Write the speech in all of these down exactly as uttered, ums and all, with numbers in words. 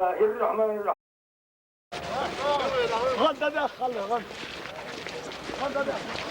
الرحمن الرحيم. غدا دخل، غدا. غدا دخل.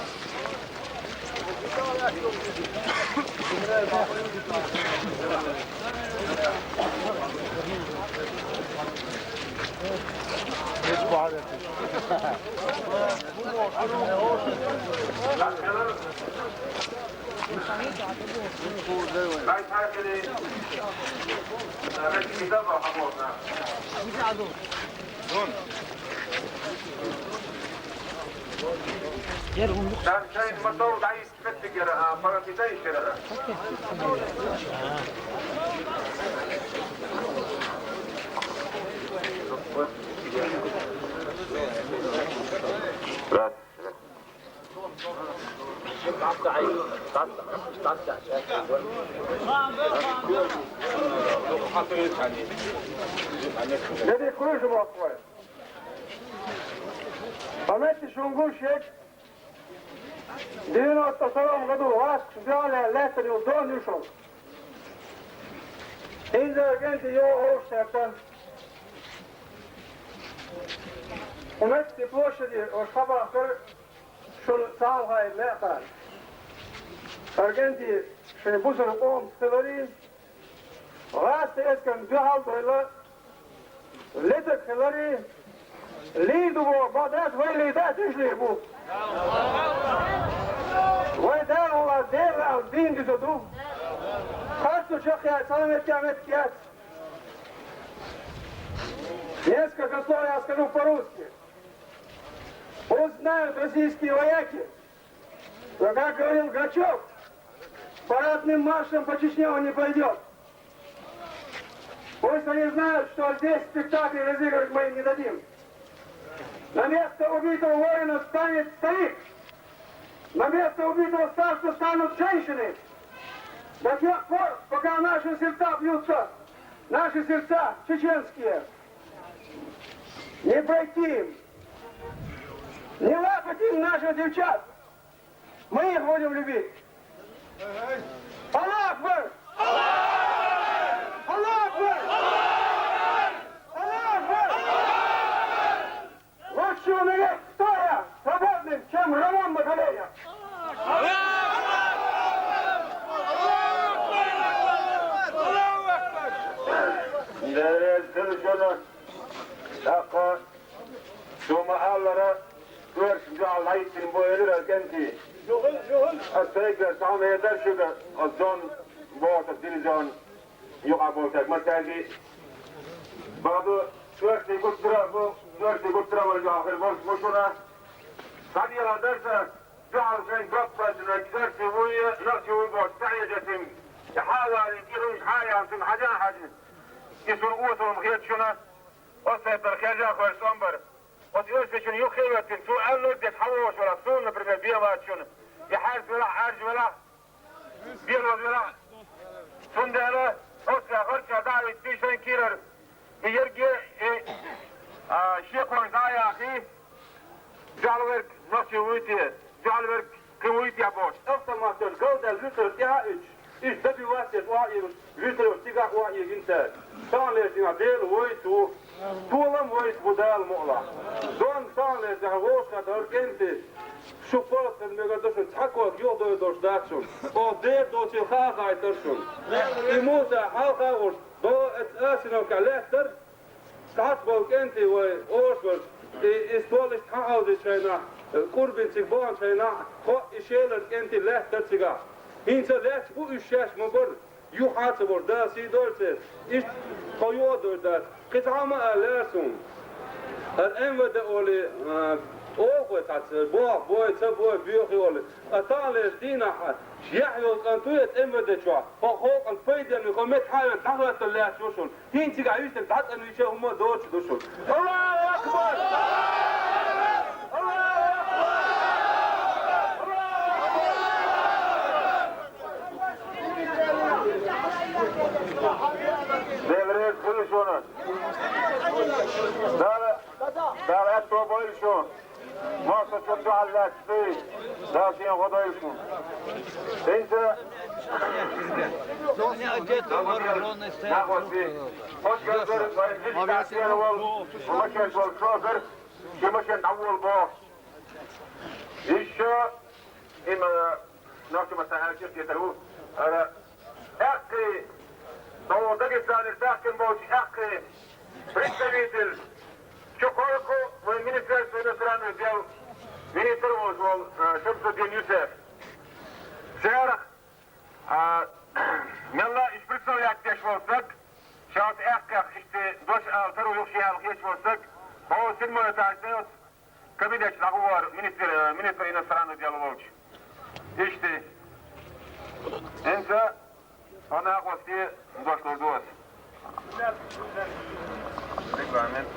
Дерриг кхуьйсу мотт вай. Паметташ хӀума гуш ерг, девяносто втором году васт шуьга лаьттара йолу дон ю шуна. Инзарган де йогӀуш сеттан. Кху метте площаде ош хабахкар шуна цхьа а хьайна лаьа кхара. Аргентин шайн бусалба къомаца хиларий, гӀазкхийн эскарна дуьхьал а дойла, летаг хиларий, лийр ду боху бакъ дац, вай лийр дац, уьш лийр бу. Вай Дала вала Дела аьлла дийна дуьза ду. Харцо чекхъяьлча, цхьа метте а меттиг яц. Несколько слов я скажу по-русски. Пусть знают российские вояки, что, как говорил Грачев, парадным маршем по Чечне он не пойдет. Пусть они знают, что здесь спектакли разыгрывать мы им не дадим. На место убитого воина встанет старик. На место убитого старца станут женщины. До тех пор, пока наши сердца бьются, наши сердца чеченские, не пройти им. Не лапать им наших девчат. Мы их будем любить. Аллах Акбар! Аллах Акбар! Аллах Акбар! Лучше умереть стоя, свободным, чем рабом на коленях. Дерриг хилла шуна, тӀаккха шу ма-аллара, коьртачу дуьхьал дӀахӀиттина бу элира Аргентин. Ас сайгара цхьа хӀума эр дара шуьга, оцу дон бохург дивизион юкъахь болчаьрга массаьрга. Бакъду, коьртачу гуттара а бу, коьртачу гуттара а вара юьхь хир болуш бу шуна. Цхьа дела дара сан, дуьхьал шайн доп баьчча, коьртачу вуй, нохчи вуй бохуш, цхьаъ еза цуьнга. И хьан валийна, и хӀуьнаш хьан а яьлла, цуьнга хьажа а хьаьжна. И суна осал хета шуна. Оцу сайтара хержа а хьоьжуш цӀом бара. Оцу оьрсичунна юххе а хӀоьттина, цо аьлларг деш хьан вогӀуш велахь, суна, например, бен вацачунна, я хьаьрса велахь, Ӏаьржа велахь, белоза велахь. Цундела оццехь харцехь дӀа а витий шайн кийрара. И ерриге, и, а, шен кхоьруш дӀа а яхий, дуьхьал верг нохчи вуй те, дуьхьал верг кхин вуй те бохуш, автоматаш галдаьлла вуьсур тӀаьхьа а уьдуш, иштта добивать деш охьаийраш, вуьсур цигахь охьаийгина цара. Таханлерчу дийнахь Дела вайца ву, толам вайца бу Дала мукъалахь. Дон таханлерчу дийнахь вовшахкхетта хӀара кӀентий, шу палатан мегар ду шуна, цхьа ког юхадойла долуш дац шуна. Оха дера доцийла хаа хаийтара шуна. И Муса хьалха а волуш, до эцу асиновкахь лаьттара, цхьацца болу кӀентий вай, оша вара, и, и стол иштта хьан хьовзийчу хенахь, кӀурбин цига баханчу хенахь, кхоъ и шелара кӀентий лаьттара цигахь. ХӀинца лаьтташ бу уьш шаьш ма бара, юххьа а ца бара, Дала сий дойла церан. Иштта тхо юха а дойр дац. Кхин цхьа а ма аьллера суна. ХӀара М В Д олий, а, оха вай цхьацца, боху, бой, ца бой, боьхий олий. Ткъа таханлерчу дийнахь, яхь йолу кӀант ву эцу М В Д чохь, хӀокху халкъана пайденна хӀокху метта хьавеана дӀахӀоьттина лаьтташ ву шуна. ХӀинца цигахь уьш дерг дӀацӀанвича хӀумма а доцуш ду шуна. Аллаху акбар! Аллаху акбар! Аллаху акбар! Дела реза хуьлда шуна. Дала, Дала аьтто бойла шуна. Массо а чу дуьхьал лаьтташ дуй, Дала шен гӀо дойла шуна. ХӀинца Hoş geldin. Sayın Cüzdan Diyaroğlu. Bu maşen bol şoför. Şu maşen davul bol. Ещё им, э, нахча масса хьалча кхетар ву. Ара, эккхи, Дагестан тахкин болчу эккхи представитель, чу кхойкху вайн министерство иностранных дел министр волчу волу, э, Шамсуддин Юсеф. Церах, а, мелла иш представлять деш волу стаг, шаьш эккхех иштта дош ала таро юхши аьлла хеташ волу стаг, хьо синмойташ тӀе кабинетчу дӀагӀур министр, министр иностранных дел волчу. Иштта. ХӀинца хьо накъостий дош лур ду ас. Регламент.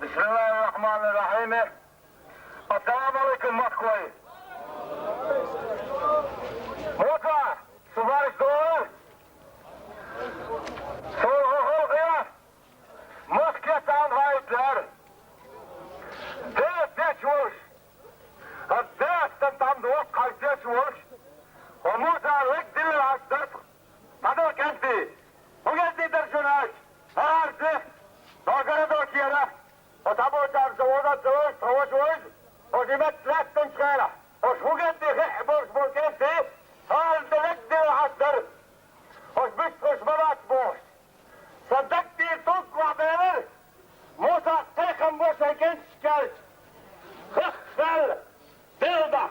Бисмиллахир-рахманир-рахим. Ассаламу алейкум, Москва! Муса, субариш дора? Со хӀокху халкъе Москве цхьаьна ваийтар. Дехь деш волуш, хӀара дехьа сан тӀам ду воккха хьаьждеш волуш, хьо Муса лаг дилла хьаьждарх, цхьадо кӀентий, хӀун гӀезди дара шуна аша? ХӀара де, догара докера, хьо цхьаболчарна со ваза ца вевза, тхо ваша вевза, хьо ши метта лаьттанчу хенахь, хьо шу гӀезди хиъ болуш болу кӀентий, хӀара де лаг дилла хьаьждара. Хьо шу буьсту хӀуш ма бац бохуш. Сан дагтийра тӀулг вахьбелира, Муса кхайкхам бо шайн кӀенташка аьлча, хих-хала, делла дахьа,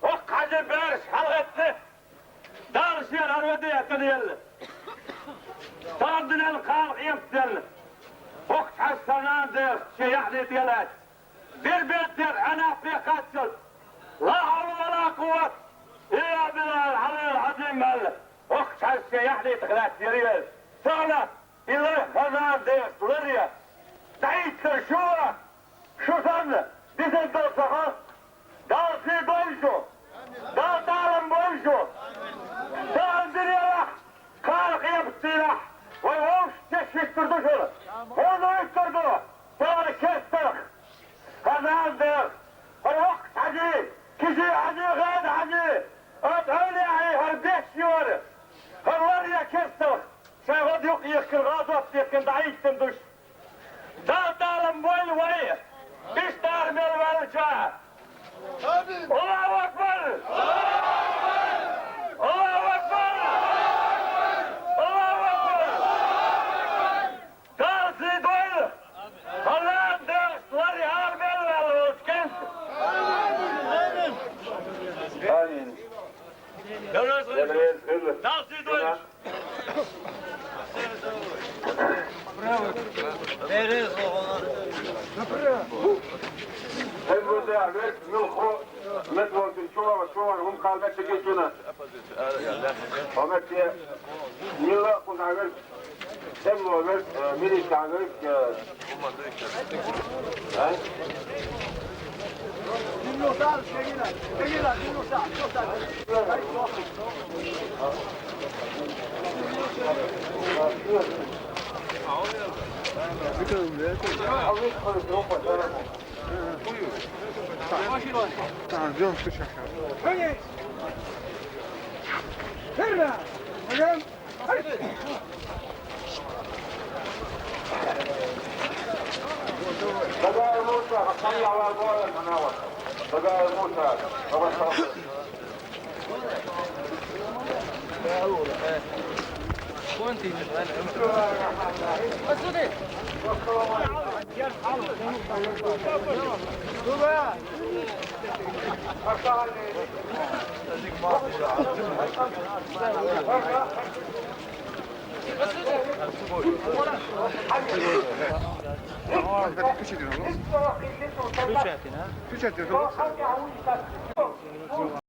хӀокху хьажи бераш хьалагӀеттина, Дала шен хӀара ваде а ца делла. Сардинан кхана къематделла, хӀокху хьажа сан нана дехаш шен яхьдийта ялаьцна. Бер-бер дер Ӏанапе кхаччалц. Ла хьавла ва ла къувват илла биллахил Ӏалиййил Ӏазим аьлла, хӀокху хьажа шен яхьдийтах лаьцна яра иза. Ца хилла, и лар хӀара нана дехаш лар я. ДӀахӀиттара шу а, шу санна, дисина долу сан халкъ. Дала сий бойла шу! Дала талам бойла шу! Дала динехь, кхана къематдийнахь вай вовшашца вуьттур ду шуна. ХӀунда вуьттур ду? Дала кестарх! ХӀара нана дехаш, хӀара воккхачу хьажи, кижи хьажи, гӀеда хьажи, оцу эвлаяийн хӀара беш йора, хӀара лар я кестарх, шайн гӀод юкъ йихкина, гӀазот дихкина дӀахӀиттина ду шу. Дала талам бойла вай, иштта ара мел ваьлча! Аллаху акбар! Аллаху акбар! Аллаху акбар! Дала сий дойла! Аллах дегӀ лари ара мел ваьлла волчу кӀентан! Амин. Дала сий дойла! Хьевза, верг муьлхха мет волчун чула ва чула хӀума кхалбеттиг ю цуьнан. Хьо мет те, милла а кхузахь верг, тем ло верг, э, милица верг, э, а?